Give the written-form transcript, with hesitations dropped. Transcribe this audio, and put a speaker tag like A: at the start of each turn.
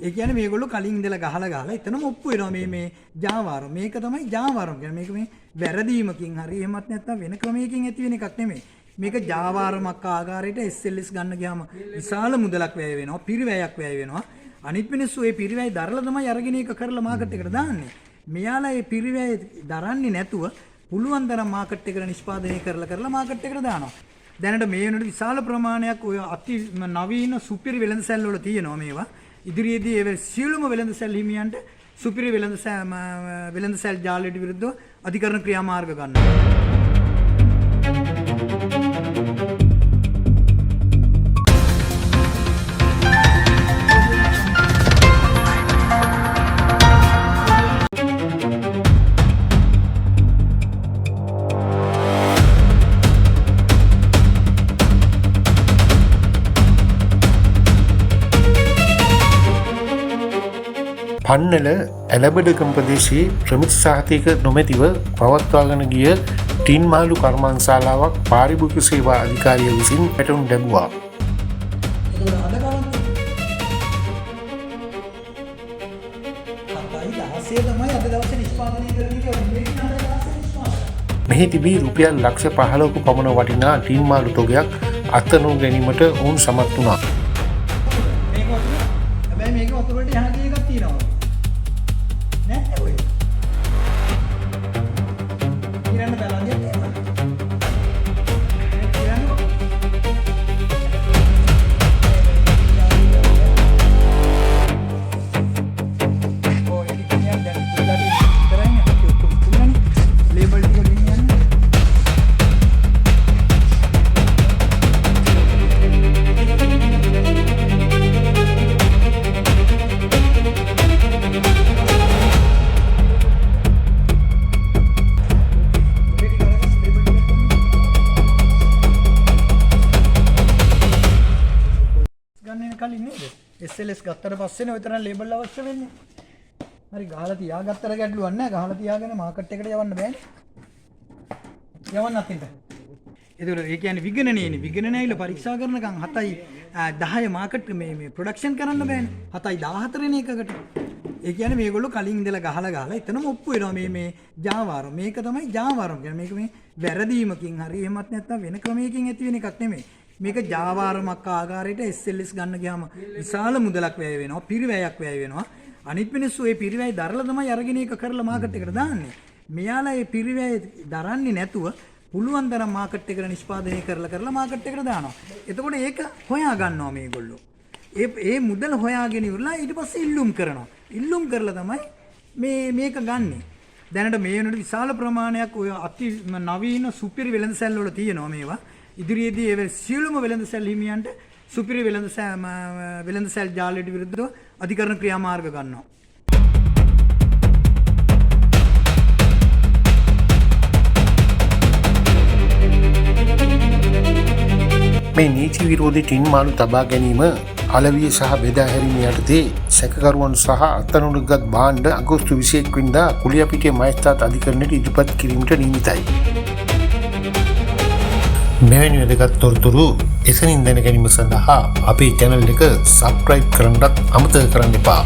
A: ඒ කියන්නේ මේගොල්ලෝ කලින් ඉඳලා ගහලා ගහලා එතනම ඔප්පු වෙනවා මේ මේ ජාවාරම්. මේක තමයි ජාවාරම් කියන්නේ. මේක මේ වැරදීමකින් හරි එහෙමත් නැත්නම් වෙන ක්‍රමයකින් ඇති වෙන එකක් නෙමෙයි. මේක ජාවාරමක් ආකාරයට SLS ගන්න ගියාම විශාල මුදලක් වැය වෙනවා, පිරිවැයක් වැය වෙනවා. අනිත් මිනිස්සු ඒ පිරිවැය දරලා තමයි අරගෙන ඒක කරලා මාකට් එකට දාන්නේ. මෙයාලා ඒ පිරිවැය දරන්නේ නැතුව පුළුවන් තරම් මාකට් එකට නිෂ්පාදනය කරලා කරලා මාකට් එකට දානවා. දැනට මේ වෙනකොට විශාල ප්‍රමාණයක් ඔය අති නවීන සුපිරි වෙළඳ සැල් වල තියෙනවා මේවා. ඉදිරියේදී ඒ සියලුම වෙළඳ සැල් හිමියන්ට සුපිරි වෙළඳ සැල් ජාලයට විරුද්ධව අධිකරණ ක්‍රියාමාර්ග ගන්නවා.
B: පන්නල ඇලබඩකම් ප්‍රදේශයේ ප්‍රමිති සහතික නොමැතිව පවත්වාගෙන ගිය ටින් මාළු කර්මාන්තශාලාවක් පාරිභෝගික සේවා අධිකාරිය විසින් පැටවුම් ලැබුවා.
A: එතකොට අද කවද්ද? 7යි 16 තමයි අද දවසේ නිෂ්පාදනය කරන එක. මේ 7යි 16 නිෂ්පාදනය.
B: මෙහි තිබී රුපියල් ලක්ෂ 15ක පමණ වටිනා ටින් මාළු තොගයක් අත්අඩංගු ගැනීමට ඔවුන් සමත් වුණා.
A: මේක වතුර. හැබැයි මේක වතුර වලට එහා ගිය එකක් තියෙනවා. නෑ ඔය. කිරන්න බලන්නේ නෑ. කිරන්න. ඔය ටික කියන්නේ දැන් ඉස්සරහට ඉතරයි අපි ඔක්කොම තුනනේ. ලේබල් ටික ගෙනියන්න. ගන්න එන කලින් නේද? SLS ගත්තට පස්සේනේ ඔය තරම් ලේබල් අවශ්‍ය වෙන්නේ. හරි, ගහලා තියාගත්තට ගැටලුවක් නෑ. ගහලා තියාගෙන මාකට් එකට යවන්න බෑනේ. යවන්න අතින්ට. ඒතකොට ඒ කියන්නේ විගණනයනේ. විගණනය ඇවිල්ලා පරීක්ෂා කරනකම් 7යි 10 මාකට් මේ මේ ප්‍රොඩක්ෂන් කරන්න බෑනේ. 7යි 14 නේ එකකට. ඒ කියන්නේ මේගොල්ලෝ කලින් ඉඳලා ගහලා ගහලා එතනම ඔප්පු වෙනවා මේ මේ ජාවාරම්. මේක තමයි ජාවාරම් කියන්නේ. මේක මේ වැරදීමකින් හරි එහෙමත් නැත්නම් වෙන ක්‍රමයකින් ඇති වෙන එකක් නෙමෙයි. මේක ජාවාරමක් ආකාරයට SLS ගන්න ගියාම විශාල මුදලක් වැය වෙනවා, පිරිවැයක් වැය වෙනවා. අනිත් මිනිස්සු ඒ පිරිවැය දරලා තමයි අරගෙන ඒක කරලා මාකට් එකට දාන්නේ. මෙයාලා ඒ පිරිවැය දරන්නේ නැතුව පුළුවන් තරම් මාකට් එකට නිෂ්පාදනය කරලා කරලා මාකට් එකට දානවා. එතකොට ඒක හොයා ගන්නවා මේගොල්ලෝ. ඒ ඒ මුදල හොයාගෙන ඉවරලා ඊට පස්සේ ඉල්ලුම් කරනවා. ඉල්ලුම් කරලා තමයි මේ මේක ගන්නෙ. දැනට මේ වෙනකොට විශාල ප්‍රමාණයක් ඔය අති නවීන සුපිරි වෙළඳ සැල් වල තියෙනවා මේවා. ඉදිරියේදී ඒ සියලුම වෙළඳ සැල් හිමියන්ට සුපිරි වෙළඳ සැල් ජාලයට විරුද්ධව අධිකරණ ක්‍රියාමාර්ග ගන්නවා.
B: මේ නීති විරෝධී ටින් මාළු තබා ගැනීම අලවිය සහ බෙදා හැරීම යටතේ සැකකරුවන් සහ අත්අඩංගුවට ගත් භාණ්ඩ අගෝස්තු 21 වෙනිදා කුලියාපිටිය මහේස්ත්‍රාත් අධිකරණයට ඉදිරිපත් කිරීමට නියමිතයි. මෙවැනි වැදගත් තොරතුරු එසැනින් දැන ගැනීම සඳහා අපේ චැනල් එක සබ්ස්ක්‍රයිබ් කරන්නත් අමතක කරන්න එපා.